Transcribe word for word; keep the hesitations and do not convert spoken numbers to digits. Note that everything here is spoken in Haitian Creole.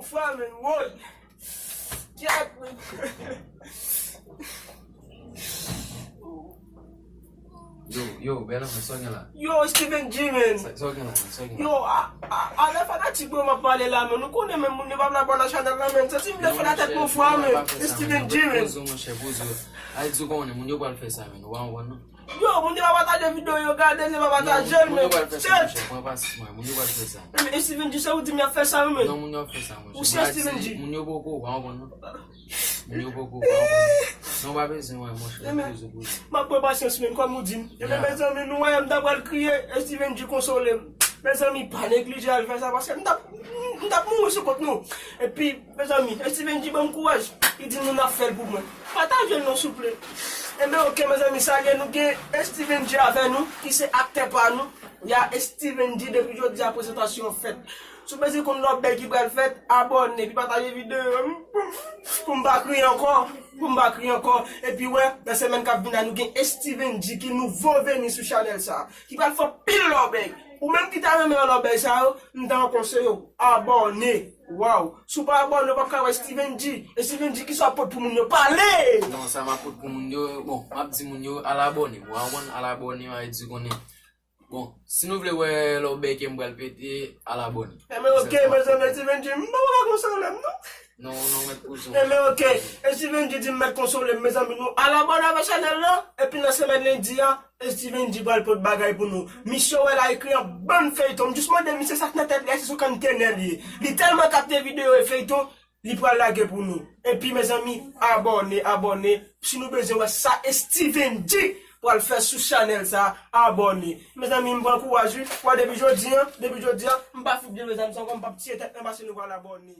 Fwa, men, woy. Kèt, men. Yo, yo, bèl anfè, sa w gen la? Yo, Steven G, men. Sa sa w gen la, men? Sa w gen la? Yo, a, a, a, lè fanatik mwen m ap pale la, men. Nou konnen, men, moun yo p ap la bò nan chanèl la, men. Santi m lè fè la tèt mwen fwa, men. Steven G, men. Poze w, monchè, poze w. Ay di w konnen, moun yo pral fè sa, men. Ou pa konprann, non? Yo, moun yo pa pataje videyo, yo gade, yo pa pataje l, men. Moun yo pral fè sa, monchè. Pran pasyans, mwen. Moun yo pral fè sa. Men Steven G, se ou di m y ap fè sa, wi, men. Non, moun yo ap fè sa, monchè. Ou se Steven G. Moun yo poko, ou pa konprann, non? Moun yo poko, ou pa konprann. Non, pa bezwen, wè, monchè. Poze w, poze w. M ap pran pasyans, men, kòm ou di m. Ebyen, mezanmi, nou wè, m ta pral kriye, Steven G konsole m. Mezanmi, pa neglije al fè sa, paske m t ap, m t ap mouri sou kont nou. Epi, mezanmi, Steven G ban m kouraj. Li di nou n ap fè l pou mwen. Pataje l non, souple. Ebyen, oke, mezanmi, sa gen, nou gen Steven G avè nou, ki se aktè pa nou. Ya Steven G, depi jodi a prezantasyon fèt. Si w bezwen konn lòbèy ki pral fèt, abòne, epi pataje videyo a, pou, pou m pa kriye ankò. Pou m pa kriye ankò. Epi wè, nan semèn k ap vin la, nou gen Steven G ki nouvo vini sou chanèl sa. Ki pral fè anpil lòbèy. Ou menm ki ta renmen wè lòbèy sa yo, m ta konseye w abòne. Waw. Si w pa abòne, w p ap ka wè Steven G. E Steven G, kisa w ap pot pou moun yo? Pale! Non, sa m ap pot pou moun yo, bon, m ap di moun yo, al abòne. Ou pa konprann, al abòne, m ap di konnen. Bon, si nou vle wè lòbèy ke m pral pete, al abòne. Ebyen, oke, mezanmi, Steven G, m pa ka konsole m, non. Non, non, mèt poze w. Ebyen, oke, Steven G di m mèt konsole m, mezanmi, nou al abòne avèk chanèl la, epi nan semèn lendi a, Steven G pral pot bagay pou nou. Misye wè la ekri an bann feyton, m jis mande misye sa k nan tèt li a, se sou kanntene l ye. Li tèlman kapte videyo e feyton, li pral lage pou nou. Epi, mezanmi, abòne, abòne. Si nou bezwen wè sa Steven G pral fè sou chanèl sa, abòne. Mezanmi, m pran kouraj, wi. Wè, depi jodi a, depi jodi a, m pa fout vle, mezanmi, se ankò m p ap tiye tèt mwen, paske nou pral abòne.